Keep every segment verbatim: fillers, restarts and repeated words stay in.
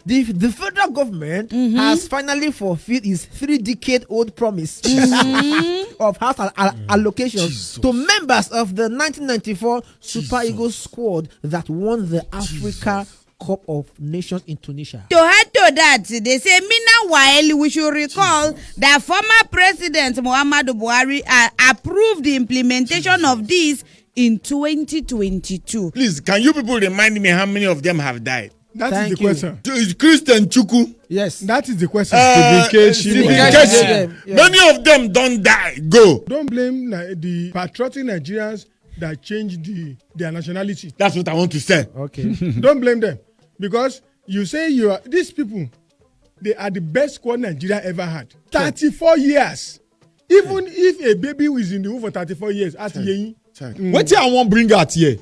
The, the federal government has finally fulfilled its three decade old promise of house al- al- allocations to members of the nineteen ninety-four Super Eagles squad that won the Africa Cup of Nations in Tunisia. To add to that, they say, meanwhile, we should recall that former President Muhammadu Buhari uh, approved the implementation of this in twenty twenty-two. Please, can you people remind me how many of them have died? That is Thank the you. Question. To- is Christian Chuku. Yes. That is the question. Uh, Stephen Keshi. Stephen Keshi. Yeah. Many of them don't die. Go. Don't blame Ni- the patriotic Nigerians that changed the, their nationality. That's what I want to say. Okay. Don't blame them because you say you are these people. They are the best squad Nigeria ever had. Thirty-four years. Even if a baby is in the womb for thirty-four years, at Yeyin. Wetin I wan bring out here?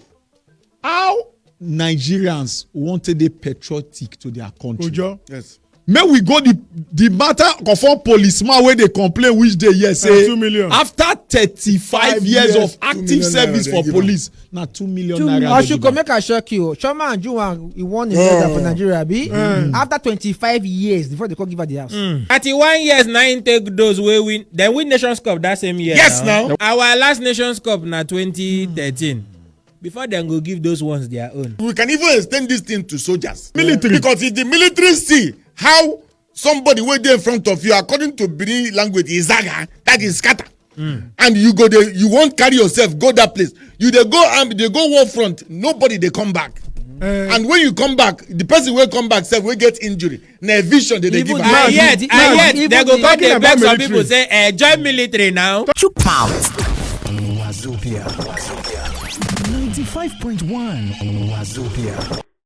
How Nigerians wan take dey patriotic to their country? Ojo. Yes. Make we go the the matter of one policeman wey dey complain which day here say two million. After thirty-five years of active service for police, na two million naira. Oshun, go make I shock you. Chioma Anjorin, he won a medal for Nigeria, abi? After twenty-five years before they come give her the house. Thirty-one years na im take those wey win. Dem win Nations Cup that same year. Yes, now. Our last Nations Cup na twenty thirteen. Before dem go give those ones their own. We can even extend this thing to soldiers. Military. Because if the military see how somebody wey dey in front of you, according to Benin language, is zaga, that is scatter. And you go there, you won't carry yourself, go that place. You dey go army, dey go war front, nobody dey come back. And when you come back, the person wey come back sef wey get injury, na eviction dey dey give am. And yet, and yet, they go come dey beg some people say, eh, join military now. Chook mouth. Wazobia. Ninety-five point one Wazobia.